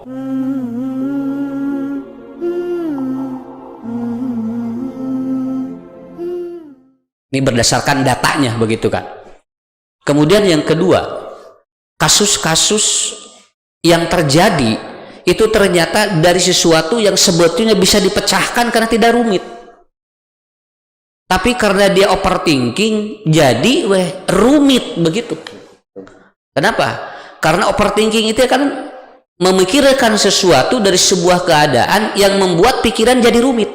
Ini berdasarkan datanya begitu kan. Kemudian yang kedua, kasus-kasus yang terjadi itu ternyata dari sesuatu yang sebetulnya bisa dipecahkan karena tidak rumit. Tapi karena dia overthinking, jadi weh rumit begitu. Kenapa? Karena overthinking itu kan memikirkan sesuatu dari sebuah keadaan yang membuat pikiran jadi rumit.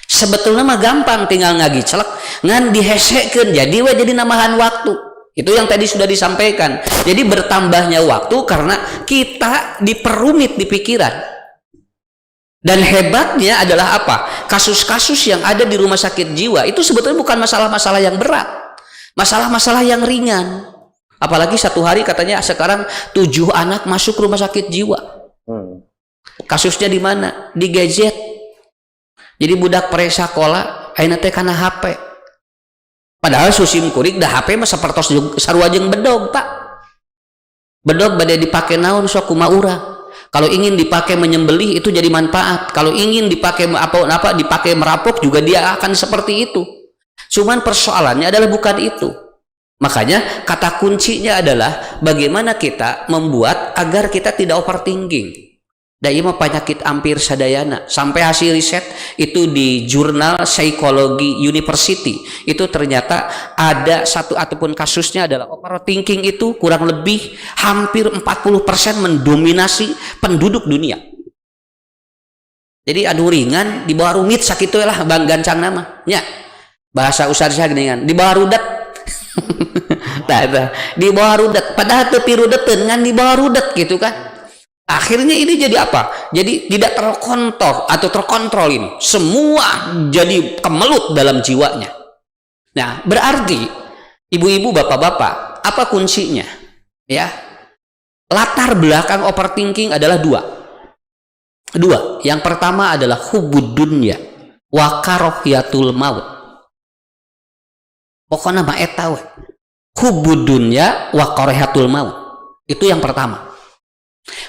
Sebetulnya mah gampang, tinggal ngagicelek, ngan dihesekeun jadi weh jadi nambahan waktu. Itu yang tadi sudah disampaikan. Jadi bertambahnya waktu karena kita diperumit di pikiran. Dan hebatnya adalah apa? Kasus-kasus yang ada di rumah sakit jiwa itu sebetulnya bukan masalah-masalah yang berat. Masalah-masalah yang ringan. Apalagi satu hari katanya sekarang tujuh anak masuk rumah sakit jiwa. Kasusnya di mana? Di gadget. Jadi budak pre sekolah ayeuna teh kana HP. Padahal sim kuring da HP mah sapertos sarua jeung bedog, Pak. Bedog bade dipake naon, sok kumaha urang. Kalau ingin dipakai menyembelih, itu jadi manfaat. Kalau ingin dipakai apa apa, dipakai merampok juga dia akan seperti itu. Cuman persoalannya adalah bukan itu. Makanya kata kuncinya adalah bagaimana kita membuat agar kita tidak overthinking. Da ieu mah penyakit hampir sadayana. Sampai hasil riset itu di jurnal Psikologi University itu ternyata ada satu ataupun kasusnya adalah overthinking itu kurang lebih hampir 40% mendominasi penduduk dunia. Jadi anu ringan dibawa rumit, sakitu lah bang gancang nama nya. Bahasa Ustaz saya geuningan dibawa rudet. Tah, tah. Dibawa rudet, padahal teu pirudeteun, ngan dibawa rudet gitu kan. Akhirnya ini jadi apa? Jadi tidak terkontrol atau terkontrol ini. Semua jadi kemelut dalam jiwanya. Nah, berarti ibu-ibu, bapak-bapak, apa kuncinya? Ya. Latar belakang overthinking adalah dua. Dua. Yang pertama adalah hubbud dunya wa karohiyatul maut. Pokoknya mah eta we. Hubbud dunya wa karohiyatul maut. Itu yang pertama.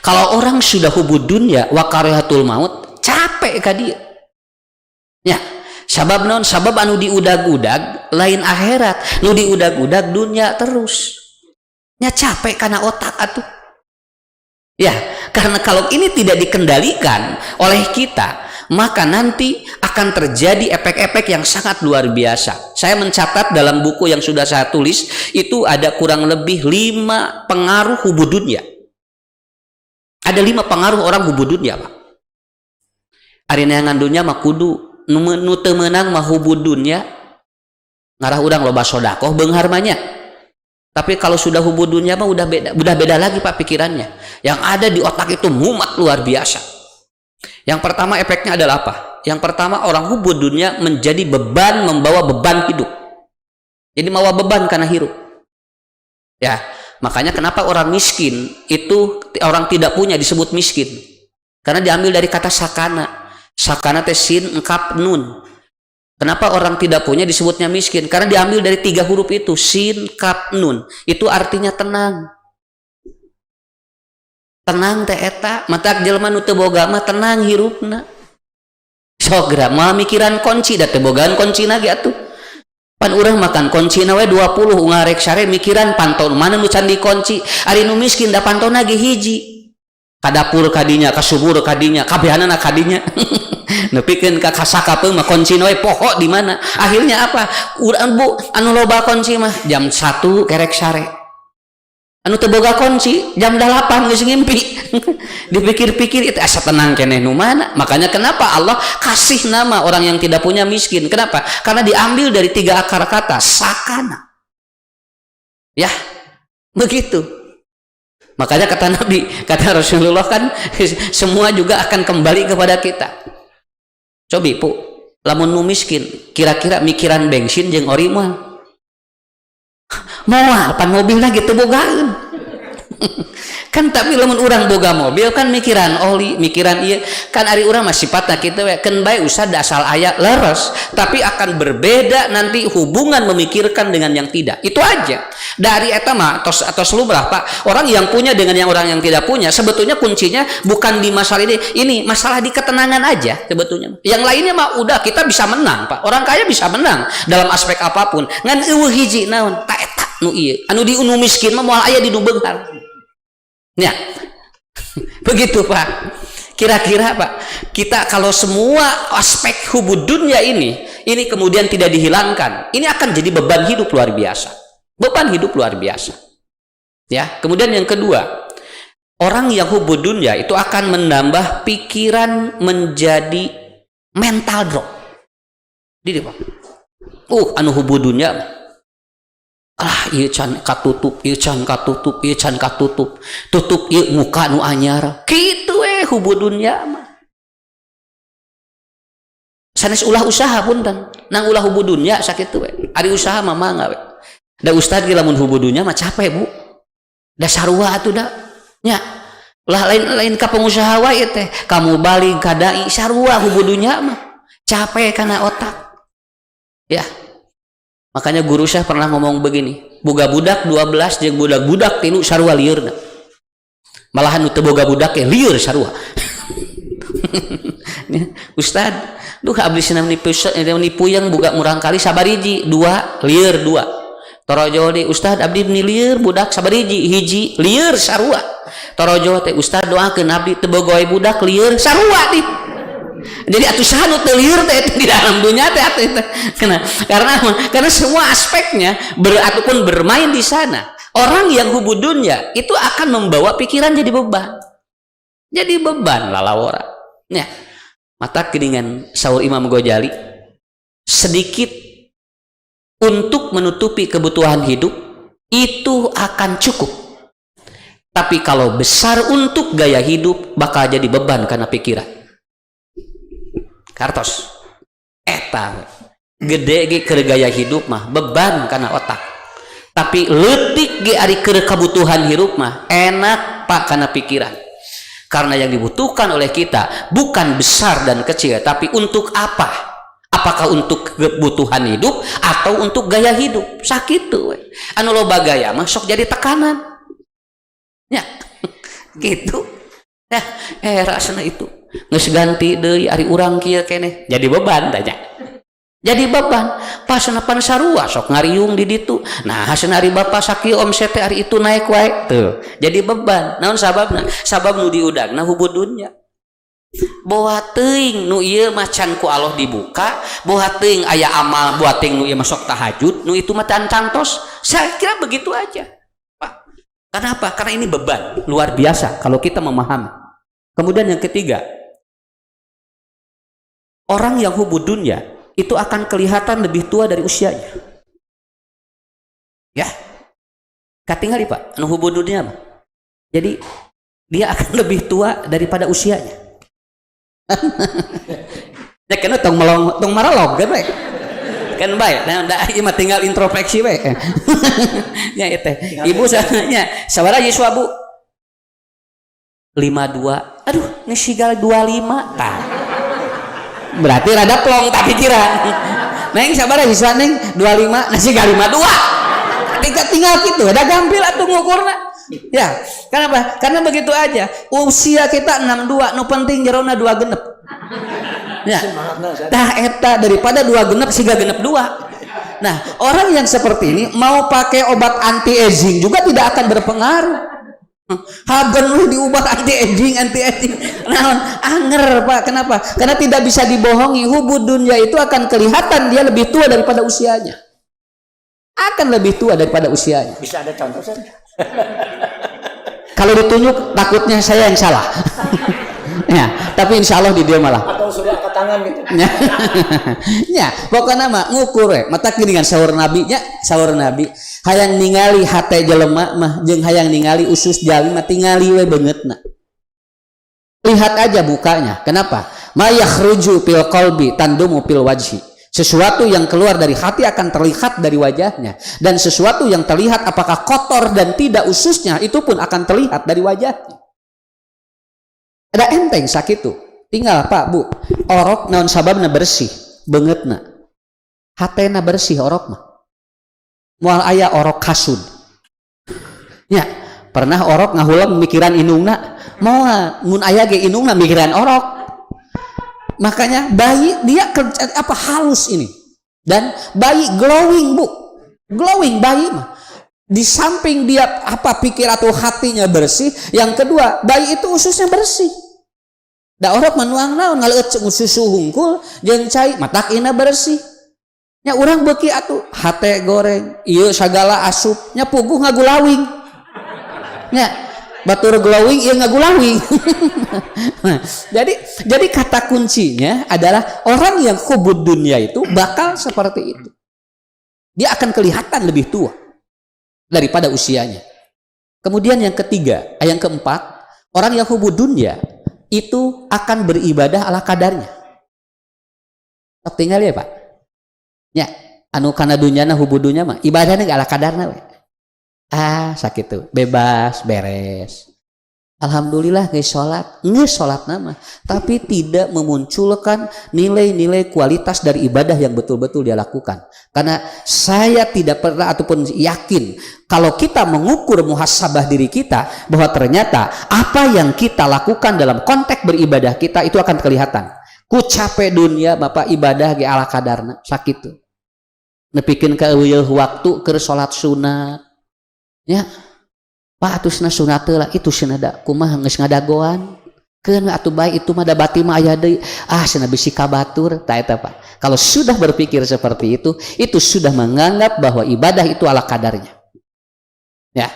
Kalau orang sudah hubbud dunya wa karahiyatul maut, capek ka dia. Ya, sabab non, sabab anu diudag-udag lain akhirat, nu diudag-udag dunia terus. Ya capek karena otak atuh. Ya, karena kalau ini tidak dikendalikan oleh kita, maka nanti akan terjadi efek-efek yang sangat luar biasa. Saya mencatat dalam buku yang sudah saya tulis, itu ada kurang lebih lima pengaruh hubbud dunya. Ada lima pengaruh orang hubbud dunya, Pak. Ari neangan dunya mah kudu, nu teu meunang mah hubbud dunya ngarah urang loba sodakoh beunghar mah nya. Tapi kalau sudah hubbud dunya mah udah beda lagi, Pak, pikirannya. Yang ada di otak itu mumat luar biasa. Yang pertama efeknya adalah apa? Yang pertama, orang hubbud dunya menjadi beban, membawa beban hidup. Jadi mawa beban karena hirup. Ya, makanya kenapa orang miskin itu, orang tidak punya disebut miskin? Karena diambil dari kata sakana. Sakana teh sin, kaf, nun. Kenapa orang tidak punya disebutnya miskin? Karena diambil dari tiga huruf itu, sin, kaf, nun. Itu artinya tenang. Tenang teh eta, matak jelema nu teu boga mah tenang hirupna. Sok geura moal mikiran kunci, da teu bogaan kuncina ge atuh. Pan urang makan kuncina we 20, unggal rek sare mikiran panto mana nu can dikunci. Ari nu miskin da pantona ge hiji. Ka dapur kadinya, ka sumur kadinya, kabehanana kadinya. Nepikeun ka kasakapeung mah kuncina we poho di mana. Akhirnya apa? Urang, Bu, anu loba kunci mah jam 1 kerek sare. Anu teu boga kunci jam 8 geus ngimpi. Dipikir-pikir itu asa tenang keneh nu mana. Makanya kenapa Allah kasih nama orang yang tidak punya miskin? Kenapa? Karena diambil dari tiga akar kata sakana. Ya, begitu. Makanya kata Nabi, kata Rasulullah kan semua juga akan kembali kepada kita. Cobi, Bu, lamun nu miskin, kira-kira mikiran bensin jeung ori moal? Moal, pan mobilna gitu bogaeun. Kan tapi lamun urang boga mobil kan mikiran oli, mikiran iya kan. Ari urang mah sifatna kitu we, keun bae usah, asal aya leres. Tapi akan berbeda nanti hubungan memikirkan dengan yang tidak. Itu aja dari eta mah tos atos lumrah, Pak. Orang yang punya dengan yang orang yang tidak punya, sebetulnya kuncinya bukan di masalah ini masalah di ketenangan aja sebetulnya. Yang lainnya mah udah kita bisa menang, Pak. Orang kaya bisa menang dalam aspek apapun, ngan euweuh hiji naon, tak eta nu ieu anu di nu miskin mah moal aya di nu beunghar. Ya, begitu, Pak. Kira-kira, Pak, kita kalau semua aspek hubbud dunya ini kemudian tidak dihilangkan, ini akan jadi beban hidup luar biasa. Beban hidup luar biasa. Ya, kemudian yang kedua, orang yang hubbud dunya itu akan menambah pikiran menjadi mental drop. Jadi, Pak. Anu hubbud dunya, ah, ieu can katutup, ieu can katutup, ieu can katutup, tutup ieu muka nu anyar kitu we. Hubbud dunya mah sanes ulah usaha, punten, nang ulah hubbud dunya sakitu we. Ari usaha mah mangga we. Da ustad ge lamun hubbud dunya mah capek, Bu, da sarua atuh da nya. Lah, lain lain ka pengusaha wae teh, kamu balik ka dai sarua. Hubbud dunya mah capek karena otak ya. Makanya guru saya pernah ngomong begini, boga budak 12 jeung budak-budak tilu sarua liurna. Malahan nu teu boga budak ya liur sarua. Ustad, duh, abdi senam nipu nipu yang buka murang kali sabariji dua, liur dua. Torojo di Ustad, abdi ni lieur budak sabariji, hiji, lieur sarua. Torojo teh, Ustad, doakeun abdi teu boga budak, lieur sarua di. Jadi atuh saha nu teu lieur teh di dalam dunia teh atuh teh? Karena semua aspeknya ataupun bermain di sana. Orang yang hubbud dunya itu akan membawa pikiran jadi beban. Jadi beban lalawora. Ya. Mata dengan saur Imam Ghazali, sedikit untuk menutupi kebutuhan hidup itu akan cukup. Tapi kalau besar untuk gaya hidup, bakal jadi beban karena pikiran. Kartos. Eta gede ge keur gaya hidup mah beban karena otak. Tapi leutik ge ari keur kebutuhan hidup mah enak, Pak, karena pikiran. Karena yang dibutuhkan oleh kita bukan besar dan kecil, tapi untuk apa? Apakah untuk kebutuhan hidup atau untuk gaya hidup? Sakit tuh. Anu loba gaya mah sok jadi tekanan. Ya, gitu. Nah, rasana itu. Geus ganti deui, ari urang kieu keneh. Jadi beban tanya. Jadi beban. Pas pan sarua sok ngariung di ditu. Nah, hasilna ari bapak sakieu omset teh, ari itu naik wae. Tuh, jadi beban. Naon sababna? Sabab nu diudagna hubbud dunya. Boa teuing nu ieu mah can ku Allah dibuka, boa teuing aya amal, boa teuing nu ieu masuk tahajud, nu itu mah can cantos. Saya kira begitu aja, Pak. Kenapa? Karena ini beban luar biasa kalau kita memahami. Kemudian yang ketiga, orang yang hubbud dunya itu akan kelihatan lebih tua dari usianya. Ya. Katingali, Pak, anu hubbud dunya mah. Jadi dia akan lebih tua daripada usianya. Ya kena tong melong, tong maralog kan bae. Kan bae. Nah, da ieu mah tinggal introspeksi bae. Ya itu. Ibu nya sabaraha yuswa, Bu? 52. Aduh, geus siga 25 tah. Berarti rada plong tak pikiran. Neng, sabaraha yuswa, Neng? 25, nah siga 52. Tinggal tinggal gitu, ada gampil atuh ngukurna. Ya, kenapa? Karena begitu aja. Usia kita 62, nu penting jerona dua genep. Ya. Tah eta, daripada dua genep siga genep dua. Nah, orang yang seperti ini mau pakai obat anti aging juga tidak akan berpengaruh. Haben lu diubah anti aging, anti aging. Nah, anger, Pak. Kenapa? Karena tidak bisa dibohongi. Hubbud dunya itu akan kelihatan dia lebih tua daripada usianya. Akan lebih tua daripada usianya. Bisa ada contoh saja? Kalau ditunjuk takutnya saya yang salah. Ya, tapi insya Allah di dia malah. Atau suruh angkat tangan gitu. Ya, pokoknya mah ngukur we. Mata dengan saur Nabi nya, saur Nabi. Hayang ningali hate jelema mah jeung hayang ningali usus jalmi mah tingali we beungeutna. Lihat aja bukanya. Kenapa? Ma yakhruju fil qalbi tandumu fil wajhi. Sesuatu yang keluar dari hati akan terlihat dari wajahnya, dan sesuatu yang terlihat apakah kotor dan tidak ususnya itu pun akan terlihat dari wajahnya. Ada enteng sakitu. Tinggal, Pak, Bu, orok naon sababna bersih beungeutna? Hatena bersih orok mah. Moal aya orok kasud. Ya, pernah orok ngahuleng mikiran indungna? Moal, mun aya ge indungna mikiran orok. Makanya bayi dia kerja apa halus ini. Dan bayi glowing, Bu. Glowing bayi mah. Di samping dia apa pikir atau hatinya bersih, yang kedua bayi itu ususnya bersih. Da orok mah nuang naon, ngaleueut susu hungkul jeung cai, matak ina bersih. Nya urang beuki atuh hate goreng, ieu sagala asup, nya puguh ngagulawing. Nya batur glowing, ieu ngagulawing. Nah, jadi kata kuncinya adalah orang yang hubbud dunia itu bakal seperti itu. Dia akan kelihatan lebih tua daripada usianya. Kemudian yang ketiga, yang keempat, orang yang hubbud dunia itu akan beribadah ala kadarnya. Sok tinggal ya, Pak. Ya, anu kana dunyana, hubbud dunya mah ibadahnya nggak ala kadarna we. Ah, sakitu, bebas, beres. Alhamdulillah geus salat nama, tapi tidak memunculkan nilai-nilai kualitas dari ibadah yang betul-betul dia lakukan. Karena saya tidak pernah ataupun yakin kalau kita mengukur muhasabah diri kita bahwa ternyata apa yang kita lakukan dalam konteks beribadah kita itu akan kelihatan. Ku capek dunia, Bapak, ibadah ge ala kadarna sakitu. Nepikeun ka eueuh waktu keur salat sunat. Ya, Pak, atusna sunat lah itu cenah, da kumaha geus ngadagoan keun atuh bae itu mah, da bati mah aya deui, ah cenah, bisi ka batur. Tah eta, Pak, kalau sudah berpikir seperti itu sudah menganggap bahwa ibadah itu ala kadarnya ya.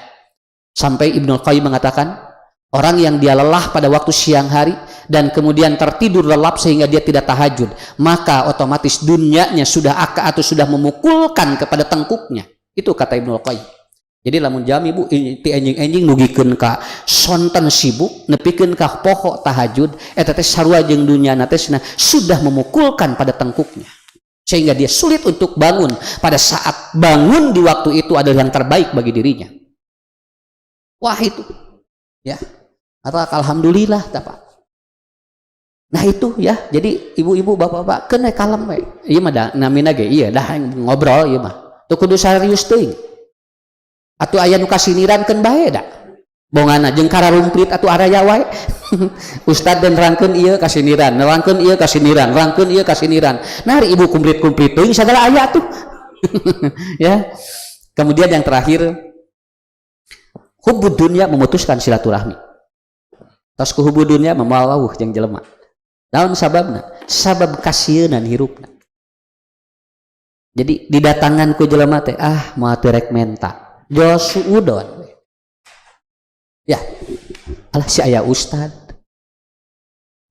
Sampai Ibnu Qayyim mengatakan orang yang dia lelah pada waktu siang hari dan kemudian tertidur lelap sehingga dia tidak tahajud, maka otomatis dunianya sudah aka atau sudah memukulkan kepada tengkuknya. Itu kata Ibnu Qayyim. Jadi lamun jalmi, Bu, ti enjing-enjing nugikeun ka sonten sibuk nepikeun ka poho tahajud, eta teh sarua jeung dunyana teh sudah memukulkan pada tengkuknya sehingga dia sulit untuk bangun pada saat bangun di waktu itu adalah yang terbaik bagi dirinya. Wah, itu ya, atau alhamdulillah, Pak. Nah, itu ya, jadi ibu-ibu, bapak-bapak, kena kalem we. Ieu mah da namina ge iya dah ngobrol ieu mah. Teu kudu serius teuing. Atuh aya nu kasiniran, keun bae da. Bongana jeung kararumplit atuh araya wae. Ustad dan nerangkeun ieu kasiniran, nerangkeun ieu kasiniran, nerangkeun ieu kasiniran. Nah, ibu kumplit-kumplit teuing sagala aya tuh. Ya. Kemudian yang terakhir, hubbud dunia memutuskan silaturahmi. Tos ku hubbud dunia moal wawuh jeung jelema. Naon sababna? Sabab kasieunan hirupna. Jadi didatangan ku jelema teh, ah, moal teu rek menta. Jos suudon. Ya. Alah, si aya ustad.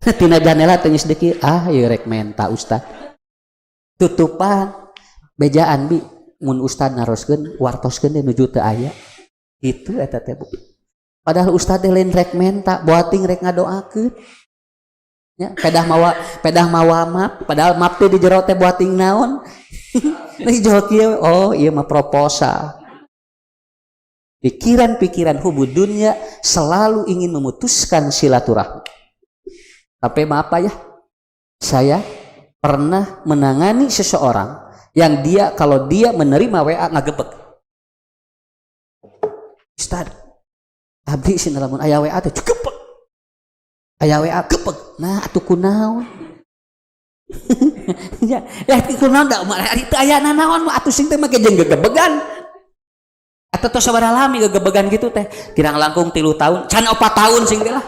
Tina janela teh geus deukeut, ah, ieu rek menta ustad. Tutupan bejaan bi mun ustad naroskeun, wartoskeun teh nuju teu aya. Itu eta teh, Bu. Padahal ustad teh lain rek menta, boating rek ngadoakeun. Ya, pedah mawa map, padahal map teh di jero teh boating naon. Nih jero kieu, oh ieu mah proposal. Pikiran-pikiran hubbud dunia selalu ingin memutuskan silaturahmi. Tapi maaf, Pak, ya, saya pernah menangani seseorang yang dia kalau dia menerima WA ngagebek. "Ustad, abdi sih lamun aya WA teh gebek. Aya WA gebek." Nah, atuh kunaon? Ya, ya kunaon da itu aya nanaon atuh sing teh make jeung gegebegan. Atau tos sabaraha lami gegebegan gitu teh? Kirang langkung 3 tahun, can 4 tahun sing teh lah.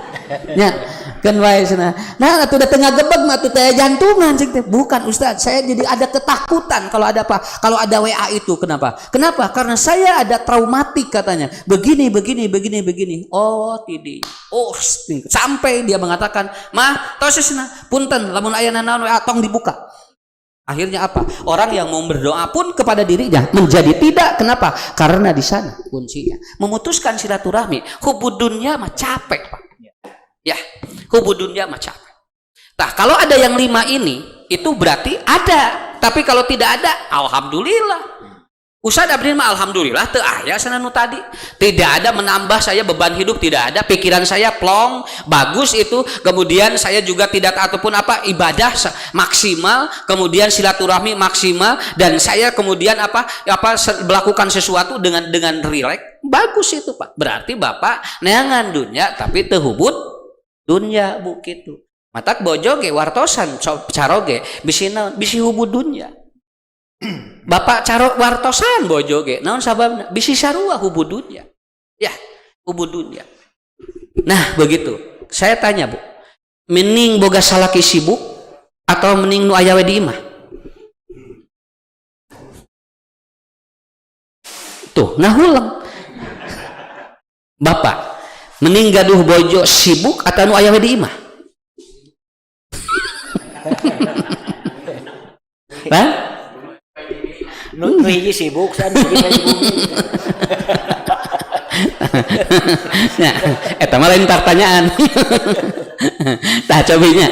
Ya, kan wae cenah. Nah, atuh da teu ngagebeg mah atuh teh jantungan sing teh. "Bukan, Ustaz, saya jadi ada ketakutan kalau ada apa? Kalau ada WA itu." Kenapa? Kenapa? "Karena saya ada traumatik," katanya. Begini, begini, begini, begini. Oh, tidak. Oh, sampai dia mengatakan, "Mah, tos cenah, punten lamun aya nanaon WA tong dibuka." Akhirnya apa? Orang yang mau berdoa pun kepada dirinya menjadi tidak. Kenapa? Karena di sana kuncinya. Memutuskan silaturahmi. Hubbud dunia mah capek, Pak. Ya, hubbud dunia mah capek. Nah, kalau ada yang lima ini, itu berarti ada Tapi kalau tidak ada, alhamdulillah. Ustaz, abdi mah alhamdulillah teu aya sana nu tadi. Tidak ada menambah saya beban hidup, tidak ada. Pikiran saya plong, bagus itu. Kemudian saya juga tidak ataupun apa, ibadah maksimal, kemudian silaturahmi maksimal, dan saya kemudian apa apa melakukan sesuatu dengan rileks. Bagus itu, Pak. Berarti Bapak neangan dunia tapi teu hubud dunia, Bu, kitu. Matak bojo ge wartosan caroge bisi naon, bisi hubud dunia. Bapak caro wartosan bojo ge naon sababna, bisi sarua hubud dunia. Ya, hubud dunia. Nah, begitu. Saya tanya, Bu. Mending boga salaki sibuk atau mending nu aya we di imah? Tuh, ngahuleng. Bapak, mending gaduh bojo sibuk atau nu aya we di imah? Hah? Nu hiji sibuk san hiji di bumi. Nah, eta mah lain pertanyaan. Tah, cobinya.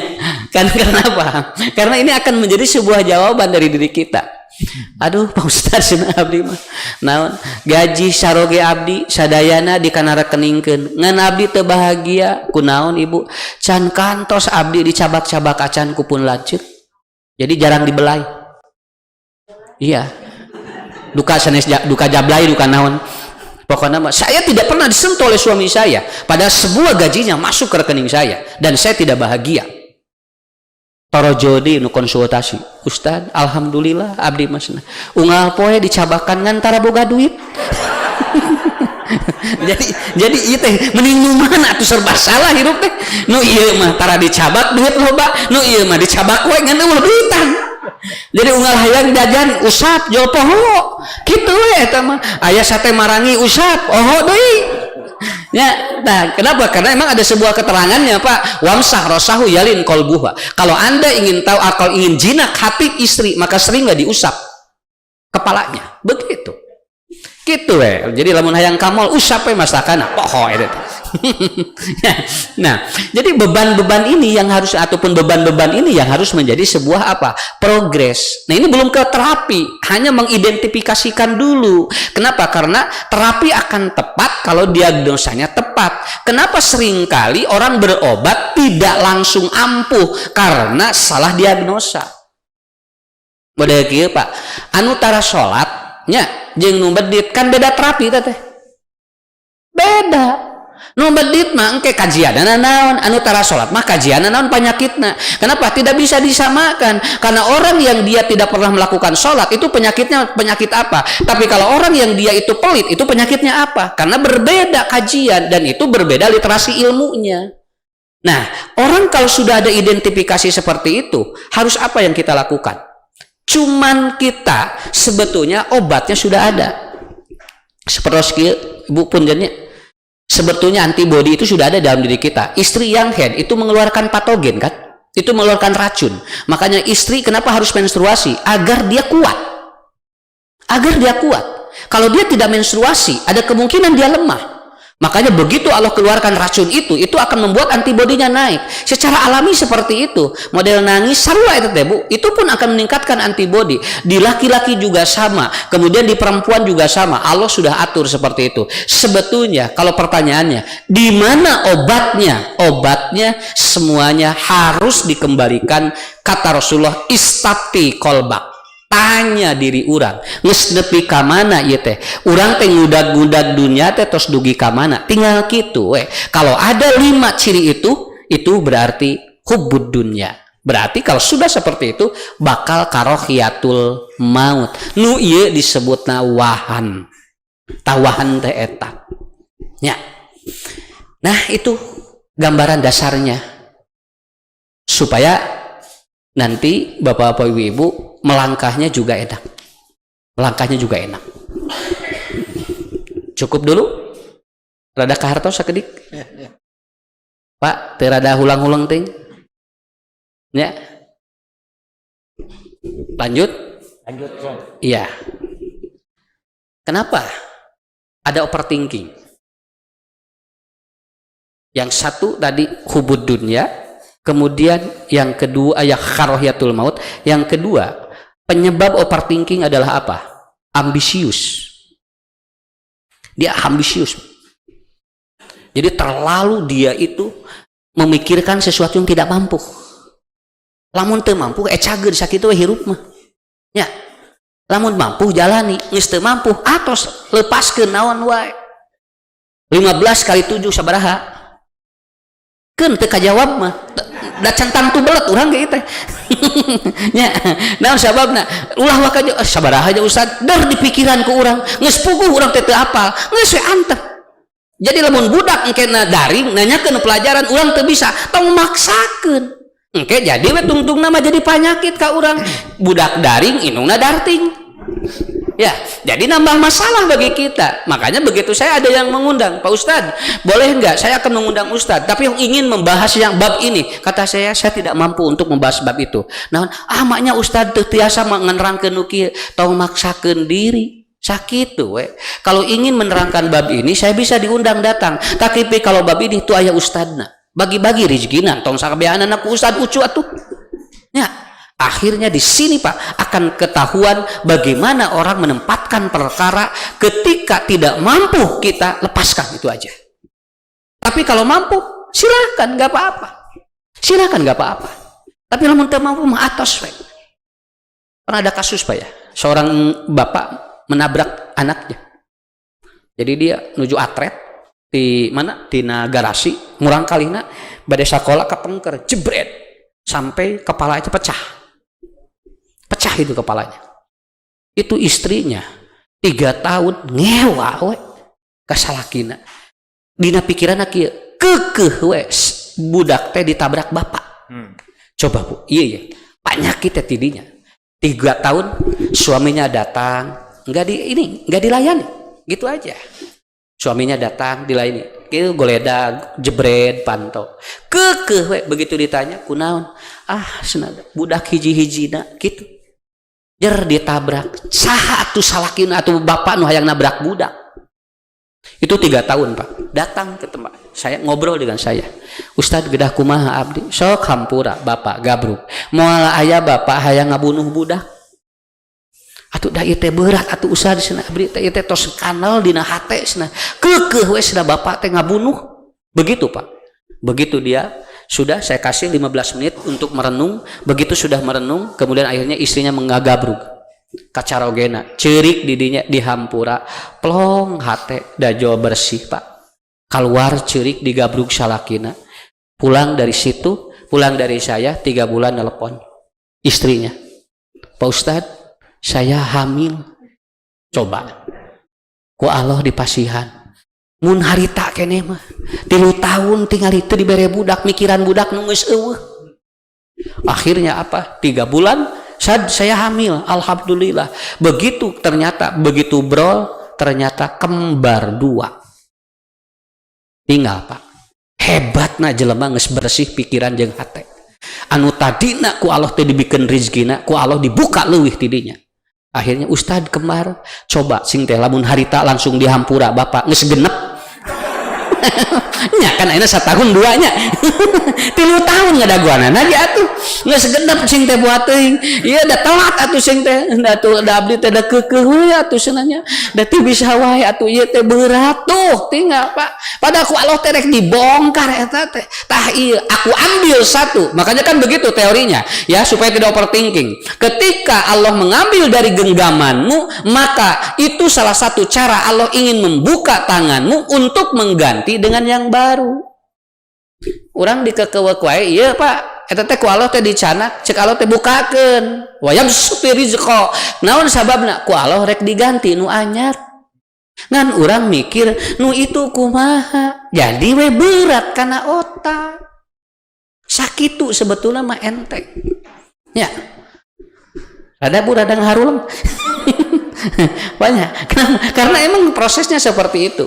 Kan kenapa? Karena ini akan menjadi sebuah jawaban dari diri kita. Aduh, Pak Ustaz, cenah, abdi mah. Naon? Gaji saroge abdi sadayana dikana rekeningkeun. Ngan abdi teu bahagia. Kunaon, Ibu? Can kantos abdi dicabak-cabak acan ku pun lanceuk. Jadi jarang dibelai. Iya. Duka sanes duka jablay, duka naon. Pokoknya mah saya tidak pernah disentuh oleh suami saya. Pada sebuah gajinya masuk ke rekening saya dan saya tidak bahagia. Torojodi nu konsultasi. Ustad, alhamdulillah abdi masna. Unggal poe dicabakan ngan tara boga duit. Jadi ieu teh mending nu mana atuh, serba salah hidup teh. Nu ieu mah tara dicabak, duit loba, nu ieu mah dicabak we ngan euweuh duitan. Jadi unggal hayang jajan, usap jol poho. Kitu we eta mah. Aya sate marangi, usap poho deui. Ya, nah, kenapa? Karena emang ada sebuah keterangannya, Pak. وامسح رأسه يلن قلبها. Kalau Anda ingin tahu atau ingin jinak hati istri, maka seringlah diusap kepalanya. Begitu. Gitu we. Jadi lamun hayang ka mall, usap we masakana poho eta teh. Nah, jadi beban-beban ini yang harus ataupun beban-beban ini yang harus menjadi sebuah apa? Progres. Nah, ini belum ke terapi, hanya mengidentifikasikan dulu. Kenapa? Karena terapi akan tepat kalau diagnosanya tepat. Kenapa seringkali orang berobat tidak langsung ampuh? Karena salah diagnosa. Model kieu, Pak. Anu tara salat nya jeung nu medit kan beda terapi teh. Beda. Nu medit mah engke kajianna naon, anu tara salat mah kajianna naon penyakitna. Kenapa tidak bisa disamakan? Karena orang yang dia tidak pernah melakukan sholat itu penyakitnya penyakit apa? Tapi kalau orang yang dia itu pelit, itu penyakitnya apa? Karena berbeda kajian dan itu berbeda literasi ilmunya. Nah, orang kalau sudah ada identifikasi seperti itu, harus apa yang kita lakukan? Cuman kita sebetulnya obatnya sudah ada. Seperti Ibu pun jadinya sebetulnya antibodi itu sudah ada dalam diri kita. Istri yang haid itu mengeluarkan patogen kan? Itu mengeluarkan racun. Makanya istri kenapa harus menstruasi? Agar dia kuat. Agar dia kuat. Kalau dia tidak menstruasi, ada kemungkinan dia lemah. Makanya begitu Allah keluarkan racun itu akan membuat antibodinya naik. Secara alami seperti itu. Model nangis sarua itu teh, Bu. Itu pun akan meningkatkan antibodi. Di laki-laki juga sama, kemudian di perempuan juga sama. Allah sudah atur seperti itu. Sebetulnya kalau pertanyaannya, di mana obatnya? Obatnya semuanya harus dikembalikan, kata Rasulullah, استفت قلبك, tanya diri urang geus nepi ka mana ieu teh, urang teh ngudag-ngudag dunia teh tos dugi ka mana. Tinggal kitu we. Kalau ada lima ciri itu berarti hubud dunia. Berarti kalau sudah seperti itu bakal karohiyatul maut. Nu ieu disebutna wahan. Tawahan teh eta nya. Nah, itu gambaran dasarnya supaya nanti bapak-bapak, ibu-ibu melangkahnya juga enak. Melangkahnya juga enak. Cukup dulu. Rada kahartos sakedik. Pak, teu rada hulang-hulang ting. Ya. Lanjut? Lanjut. Iya. Kenapa ada overthinking? Yang satu tadi hubud dunia, kemudian yang kedua ya karohiyatul maut, yang kedua Penyebab overthinking adalah apa? Ambisius. Dia ambisius. Jadi terlalu dia itu memikirkan sesuatu yang tidak mampu. Lamun teu mampu, ecageun, sakitu we hirup mah. Ya. Lamun mampu, jalani, geus teu mampu atos, lepaskeun naon wae. 15 kali 7 sabaraha? Keun teu kajawab mah. Da centang tu belet urang ge teh. Nya, naon sababna? Ulah waka eh, sabaraha aja, Ustaz, der di pikiran ku urang, geus puguh urang teh teu apal, geus we antep. Jadi lamun budak engkena daring nanyakeun pelajaran urang teu bisa, tong maksakeun. Engke jadi we tungtungna mah jadi penyakit ka urang. Budak daring, indungna darting. Ya, jadi nambah masalah bagi kita. Makanya begitu saya ada yang mengundang, "Pak Ustadz, boleh nggak saya akan mengundang Ustadz, tapi yang ingin membahas yang bab ini." Kata saya tidak mampu untuk membahas bab itu. Nah, ah, maknya Ustadz teu tiasa menerangkeun nu kieu, tong maksakeun diri. Sakit tuh we. Kalau ingin menerangkan bab ini, saya bisa diundang datang. Tapi kalau bab ini tuh aya ustadna. Bagi-bagi rezekina, tong sakabehanana ku ustad ucu atuh. Ya, akhirnya di sini, Pak, akan ketahuan bagaimana orang menempatkan perkara. Ketika tidak mampu, kita lepaskan itu aja. Tapi kalau mampu, silakan, nggak apa-apa. Silakan, nggak apa-apa. Tapi lamun teu mampu mah atos we. Pernah ada kasus, Pak, ya, seorang bapak menabrak anaknya. Jadi dia nuju atret di mana? Tina garasi, murang kalina bade sakola, kapengker, jebret sampai kepala itu pecah. Pecah itu kepalanya. Itu istrinya 3 tahun ngewa we ka salakina. Dina pikiran kieu, keukeuh we budak teh ditabrak bapak. Coba, Bu, iya ya. Penyakit teh tidinya. 3 tahun suaminya datang, nggak di ini, nggak dilayani, gitu aja. Suaminya datang dilayani, itu goledag, jebret, panto. Keukeuh we begitu ditanya, "Kunaon?" "Ah, senada budak hiji-hijina," gitu. Jer ditabrak. Saha atuh salakina atau bapak nu hayang nabrak budak? Itu 3 tahun, Pak. Datang ke tempat saya, ngobrol dengan saya. "Ustadz, gedah kumaha abdi?" "Sok hampura bapak gabruk. Moal aya bapak hayang ngabunuh budak." "Atuh da ieu teh berat atuh, Ustadz," cenah, "abdi teh ieu teh tos kanal dina hate," cenah. "Keukeuh we," cenah, "bapak teh ngabunuh." Begitu, Pak. Begitu dia sudah saya kasih 15 menit untuk merenung, begitu sudah merenung, kemudian akhirnya istrinya mengagabruk kacarogena ceurik didinya dihampura, plong hate dajo bersih, Pak. Keluar ceurik digabruk salakina. Pulang dari situ, pulang dari saya, 3 bulan nelpon istrinya, "Pak Ustadz, saya hamil." Coba ku Allah dipasihan. Mun harita keneh mah 3 tahun tinggal itu dibere budak, mikiran budak nu geus euweuh. Akhirnya apa? 3 bulan, "Saya hamil, alhamdulillah." Begitu ternyata, begitu brol, ternyata kembar dua. Tinggal, Pak, hebat na jelema geus bersih pikiran jeung hate. Anu tadina ku Allah teh dibikeun rizkina, ku Allah dibuka leuwih tidinya. Akhirnya, "Ustad, kembar." Coba sing teh lamun harita langsung dihampura bapak geus genep nya kan, ayeuna satahun duanya, 3 tahun ngadaguanana ge atuh geus genep sing teh buat teuing. Ieu da telat atuh sing teh, da atuh da abdi teh da keukeuh we atuh cenah nya, da teu bisa wae atuh ieu teh berat. Tuh tinggal, Pak, pada ku Allah teh rek dibongkar eta teh. Tah ieu aku ambil satu, makanya kan begitu teorinya ya, supaya tidak overthinking. Ketika Allah mengambil dari genggamanmu, maka itu salah satu cara Allah ingin membuka tanganmu untuk mengganti dengan yang baru. Urang dikekewek wae ieu, Pak, eta teh ku Allah teh dicanak, cek Allah teh bukakeun wa yabsutu rizqa. Naon sababna? Ku Allah rek diganti nu anyar. Ngan urang mikir nu itu kumaha, jadi we berat karena otak. Sakitu sebetulnya mah enteng ya. Ada bu, rada ngaharulem banyak karena emang prosesnya seperti itu.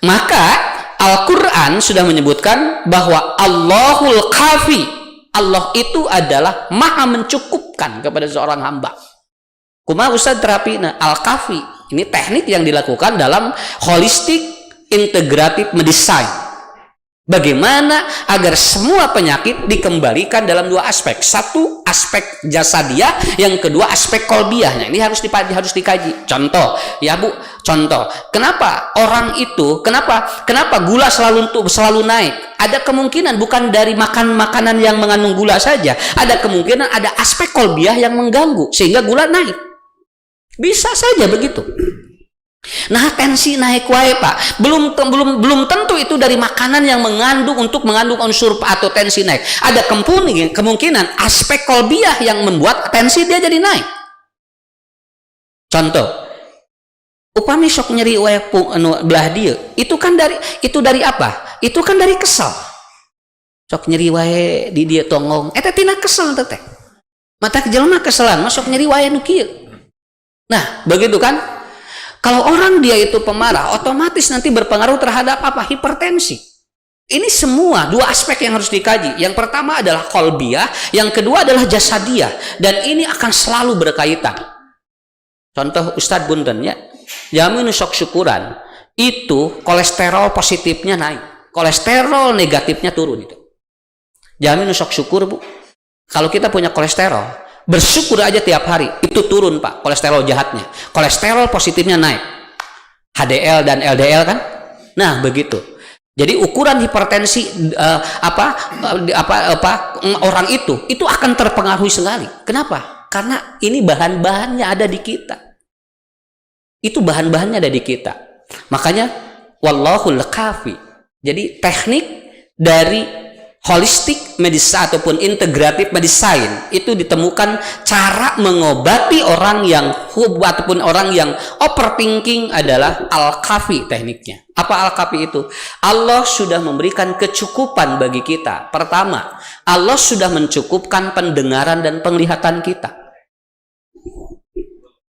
Maka Al-Quran sudah menyebutkan bahwa Allahul Kafi, Allah itu adalah maha mencukupkan kepada seorang hamba. Kumaha, Ustaz, terapi? Nah, Al-Kafi ini teknik yang dilakukan dalam holistic integrative medicine. Bagaimana agar semua penyakit dikembalikan dalam dua aspek. Satu, aspek jasadiah, yang kedua aspek kolbiahnya. Ini harus dikaji. Contoh, ya Bu, contoh. Kenapa orang itu, kenapa kenapa gula selalu naik? Ada kemungkinan bukan dari makan makanan yang mengandung gula saja. Ada kemungkinan ada aspek kolbiah yang mengganggu sehingga gula naik. Bisa saja begitu. Nah, tensi naik wae, Pak. Belum belum belum tentu itu dari makanan yang mengandung unsur atau tensi naik. Ada kemungkinan kemungkinan aspek kolbiah yang membuat tensi dia jadi naik. Contoh, upami sok nyeri wae anu belah dieu, itu dari apa? Itu kan dari kesal. Sok nyeri wae di dieu tonggong, eta tina kesel teh. Mata jelema keselan, masuk nyeri wae nu kieu. Nah, begitu kan? Kalau orang dia itu pemarah, otomatis nanti berpengaruh terhadap apa? Hipertensi. Ini semua dua aspek yang harus dikaji. Yang pertama adalah kolbiah, yang kedua adalah jasadiah. Dan ini akan selalu berkaitan. Contoh, Ustadz, punten ya, jalmi sok syukuran, itu kolesterol positifnya naik, kolesterol negatifnya turun itu. Jalmi sok syukur, Bu. Kalau kita punya kolesterol, bersyukur aja tiap hari, itu turun, Pak, kolesterol jahatnya. Kolesterol positifnya naik. HDL dan LDL kan? Nah, begitu. Jadi ukuran hipertensi apa apa apa orang itu akan terpengaruhi sekali. Kenapa? Karena ini bahan-bahannya ada di kita. Itu bahan-bahannya ada di kita. Makanya wallahul kafi. Jadi teknik dari holistic medicine ataupun integrative medicine itu ditemukan cara mengobati orang yang hub ataupun orang yang overthinking adalah al-kafi tekniknya. Apa al-kafi itu? Allah sudah memberikan kecukupan bagi kita. Pertama, Allah sudah mencukupkan pendengaran dan penglihatan kita.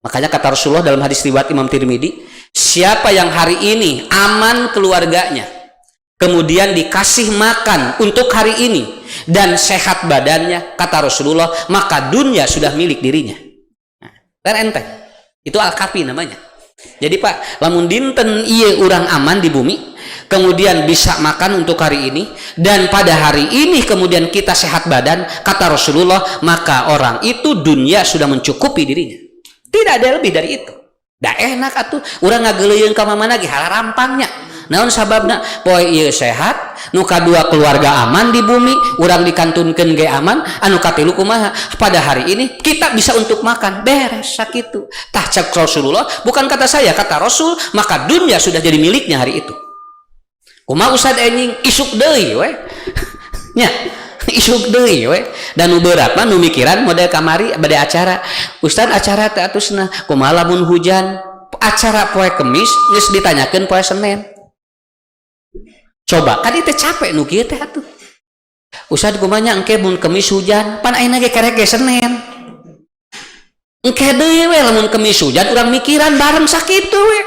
Makanya kata Rasulullah dalam hadis riwayat Imam Tirmidzi, siapa yang hari ini aman keluarganya, kemudian dikasih makan untuk hari ini dan sehat badannya, kata Rasulullah, maka dunia sudah milik dirinya. Nah, kan enteng. Itu al-kafi namanya. Jadi, Pak, lamun dinten ieu urang aman di bumi, kemudian bisa makan untuk hari ini dan pada hari ini kemudian kita sehat badan, kata Rasulullah, maka orang itu dunia sudah mencukupi dirinya. Tidak ada lebih dari itu. Da enak atuh, urang ngageuleuyeun ka mana ge hararampangnya. Naon sababna? Poe ieu sehat, nu kadua keluarga aman di bumi, urang dikantunkeun ge aman, anu katilu kumaha? Pada hari ini kita bisa untuk makan, beres sakitu. Tah, cek Rasulullah, bukan kata saya, kata Rasul, maka dunia sudah jadi miliknya hari itu. Kumaha, Ustad, enjing? Isuk deui we. Nya, isuk deui we. Dan nu berat mah nu mikiran model kamari bade acara. Ustad, acara teh atusna kumaha lamun hujan? Acara poe Kemis geus ditanyakeun poe Senin. Coba kan itu capek nu kieu teh atuh. Ustad, kumaha nya engke mun Kemis hujan? Pan ayeuna ge kerek ge Senin. Engke deui we lamun Kemis hujan, urang mikiran bareng sakitu we.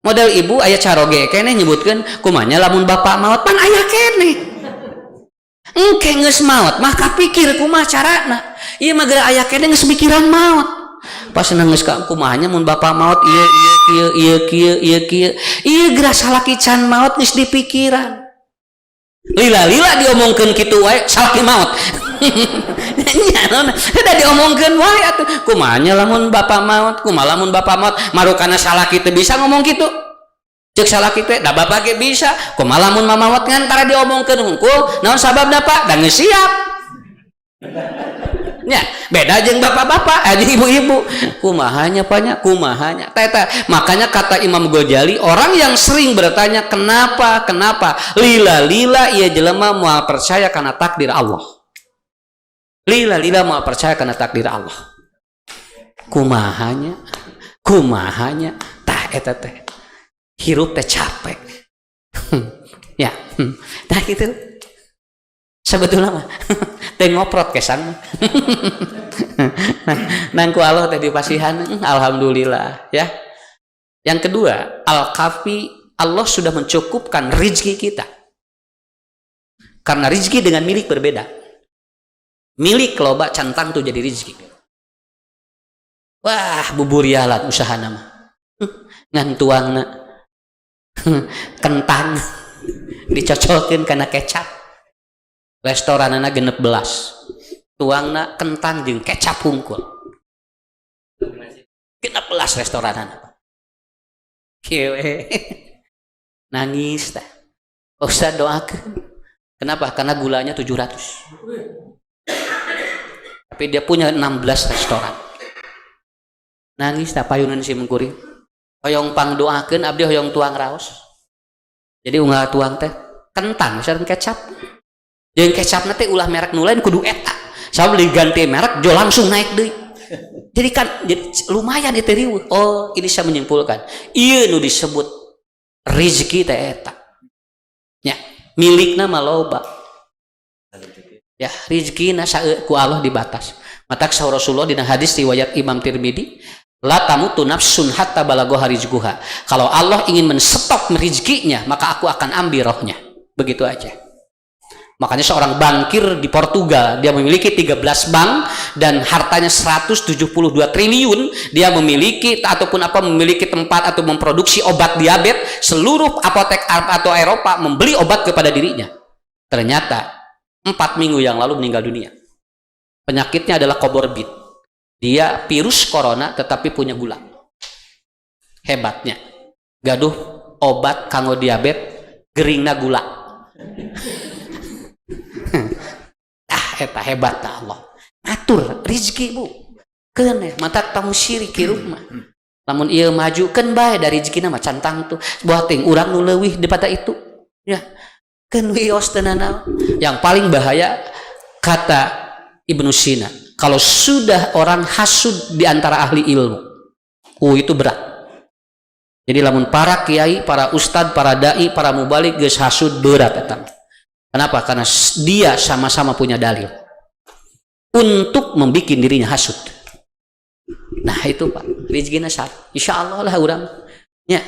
Model ibu aya caroge keneh nyebutkeun kumaha nya lamun bapak maot, pan aya keneh. Engke geus maot mah kapikir kumaha carana. Ieu mah geura aya keneh geus mikiran maot. Pas geus ka kumaha nya mun bapak maot, ieu ieu kieu, ieu kieu, ieu kieu. Ieu geura salaki can maot geus dipikiran. Lila-lila diomongkeun kitu wae salaki maot. Nya naon? Da diomongkeun wae atuh. Kumaha nya lamun bapak maot? Kumaha lamun bapak maot? Marukana salaki teu bisa ngomong kitu. Cek salaki teh, da bapak ge bisa. Kumaha lamun mama maot, ngan tara diomongkeun hungkul. Naon sababna, Pak? Da geus siap. Nya, beda jeung bapak-bapak, jeung ibu-ibu. Kumaha nya, Pak, nya? Kumaha nya? Teta. Makanya kata Imam Ghazali, orang yang sering bertanya kenapa, kenapa, lila-lila ieu jelema moal percaya karena takdir Allah. Lila-lila moal percaya karena takdir Allah. Kumaha nya? Kumaha nya? Tah, eta teh. Hirup teh capek. Ya. Nah, gitu. Sebetulnya mah teh ngoprot kesan mah. Nang ku Allah teh dipasihan, alhamdulillah ya. Yang kedua, al-kafi, Allah sudah mencukupkan rizki kita. Karena rizki dengan milik berbeda. Milik loba can tangtu jadi rizki. Wah, buburialan usaha nama. Ngan tuangna kentang. Dicocolkeun kana kecap. Restoranana 16. Tuangna kentang jeung kecap hungkul. 16 restoranana, Pak. Kieu we. Nangis tah. Ustaz, doakeun. Kenapa? Karena gulanya 700. Tapi dia punya 16 restoran. Nangis tah payunan sim kuring. Hoyong pangdoakeun abdi, hoyong tuang raos. Jadi unggal tuang teh kentang sareng kecap. Jeung kecapna teh ulah merek nu lain, kudu eta. Sabab diganti merek jo langsung naik deui. Jadi kan jadi lumayan itu riweuh. Oh, ini saya menyimpulkan. Ieu nu disebut rezeki teh eta. Ya, milikna mah loba. Ya, rezekina ku Allah dibatas. Matak saur Rasulullah dina hadis riwayat Imam Tirmidzi, la tamutu nafsun hatta balaghaha rizquha. Kalau Allah ingin menstop rezekinya, maka aku akan ambil rohnya. Begitu aja. Makanya seorang bankir di Portugal, dia memiliki 13 bank dan hartanya 172 triliun, dia memiliki ataupun apa, memiliki tempat atau memproduksi obat diabetes, seluruh apotek atau Eropa membeli obat kepada dirinya. Ternyata 4 minggu yang lalu meninggal dunia. Penyakitnya adalah komorbid. Dia virus corona tetapi punya gula. Hebatnya. Gaduh obat kanggo diabetes, geringna gula. Ah, eta hebat Allah. Atur rezeki, Bu. Keun mata tong sirik hirup mah. Lamun ieu maju, keun bae, dari rezekina mah can tangtu. Buah ting urang nu leuwih daripada itu. Ya. Keun wios teu nanaon. Yang paling bahaya, kata Ibnu Sina, kalau sudah orang hasud di antara ahli ilmu, itu berat. Jadi lamun para kiai, para ustad, para dai, para mubalig geus hasud, berat eta. Kenapa? Karena dia sama-sama punya dalil untuk membuat dirinya hasud. Nah itu, Pak, rezekina sar. Insya Allah lah urang. Nya,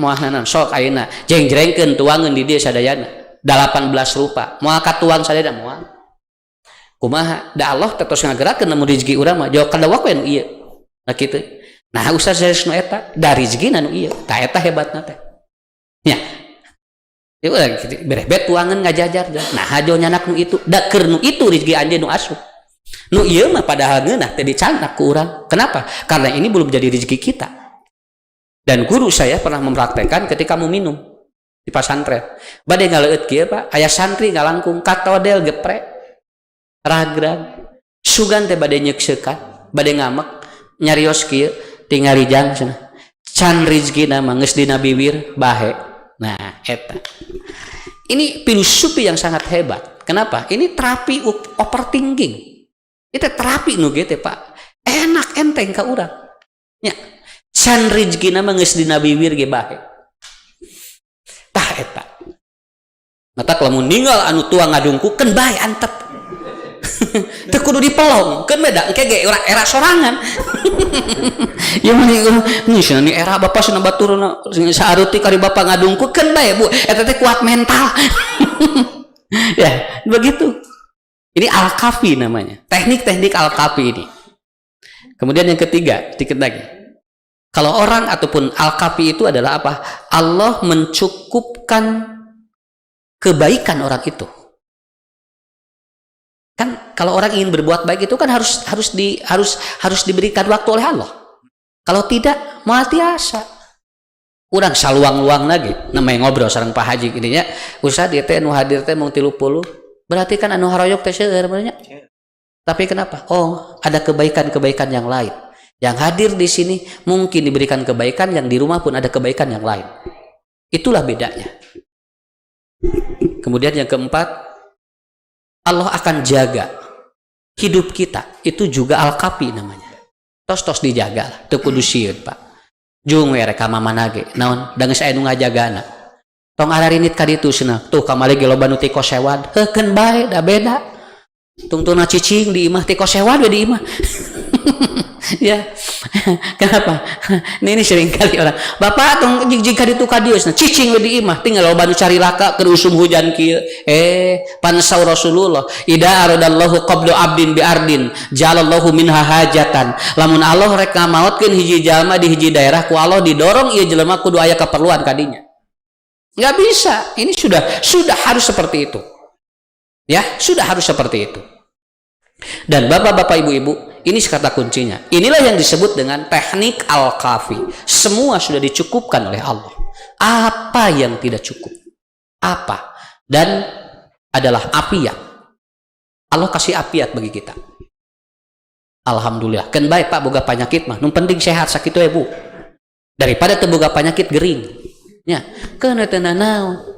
moal naon sok ayeuna jeng-jrengkeun tuangeun di dieu sadayana. 18 rupa. Moal katuang sadayana, moal. Kumaha? Da Allah teh tos ngagerakeun lamun rezeki urang mah jauh kadawak we nu ieu. Nah kitu. Nah, ustaz saya nu eta da rezekina nu ieu. Tah eta hebatna teh. Nya. Ya udah berebet tuangan ngajajar. Nah, hajo nyanak nu itu, da keur nu itu rezeki anjeun nu asup. Nu ieu mah padahal ngeunah teh dicandak ku urang. Kenapa? Karena ini belum jadi rezeki kita. Dan guru saya pernah mempraktekkan ketika mau minum di pasantren. Bade ngaleueut kieu, Pak, aya santri ngalangkung katodel geprek. Ragrag. Sugan teh bade nyeukseukan, bade ngamek, nyarios kieu, tingali jang cenah. Can rezekina mah geus dina bibir bahe. Nah, eta. Ini filosofi yang sangat hebat. Kenapa? Ini terapi overthinking. Itu terapi nu gitu, Pak. Enak enteng ka urang. Nya. Can rezekina mah geus dina bibir ge bahe. Tah eta. Matak lamun ninggal anu tua ngadungkukeun bae, antep. Teu kudu dipelong, keun beda engke ge era, era sorangan. Ya mah nih cenah ni era bapak cenah baturna saaruti kari bapak ngadungkukeun bae, Bu. Eta teh kuat mental. Ya, begitu. Ini al-kafi namanya. Teknik-teknik al-kafi ini. Kemudian yang ketiga, sedikit lagi. Kalau orang ataupun al-kafi itu adalah apa? Allah mencukupkan kebaikan orang itu. Kan kalau orang ingin berbuat baik itu kan harus harus di harus harus diberikan waktu oleh Allah. Kalau tidak, moal tiasa. Urang saluang-luang lagi, namanya ngobrol sareng Pak Haji gini nya. Ustaz, ieu teh nu hadir teh mung 30. Berarti kan anu haroyok teh seueur nya. Tapi kenapa? Oh, ada kebaikan-kebaikan yang lain. Yang hadir di sini mungkin diberikan kebaikan, yang di rumah pun ada kebaikan yang lain. Itulah bedanya. Kemudian yang keempat, Allah akan jaga hidup kita. Itu juga al-kafi namanya. Tos-tos dijaga lah. Teu kudu sieun, Pak. Jung we rek ka mamana ge. Naon? Da geus aya nu ngajagana. Tong ararinit ka ditu cenah. Tuh kamari ge loba nu tiko sewad. Heukeun bae, da beda. Tungtungna cicing di imah, tiko sewad we di imah. Ya. Kenapa? Ini sering kali orang, "Bapak, tong jig-jig ka ditu ka dieu cenah, cicing we di imah, tinggal loba nu cari laka keur usum hujan kieu." Eh, pan saur Rasulullah, "Idza aradallahu qabdu abdin bi ardin jalallahu minha hajatan." Lamun Allah rek ngamaotkeun hiji jalma di hiji daerah, ku Allah didorong ieu jelema kudu aya keperluan kadinya. Nggak bisa. Ini sudah harus seperti itu. Ya, sudah harus seperti itu. Dan bapak-bapak, ibu-ibu, ini kata kuncinya. Inilah yang disebut dengan teknik al-kafi. Semua sudah dicukupkan oleh Allah. Apa yang tidak cukup? Apa? Dan adalah afiat. Allah kasih afiat bagi kita. Alhamdulillah. Kan baik, Pak, boga penyakit mah. Nu penting sehat sakitu ya, Bu. Daripada teu boga penyakit gering. Ya, keun teu nanaon.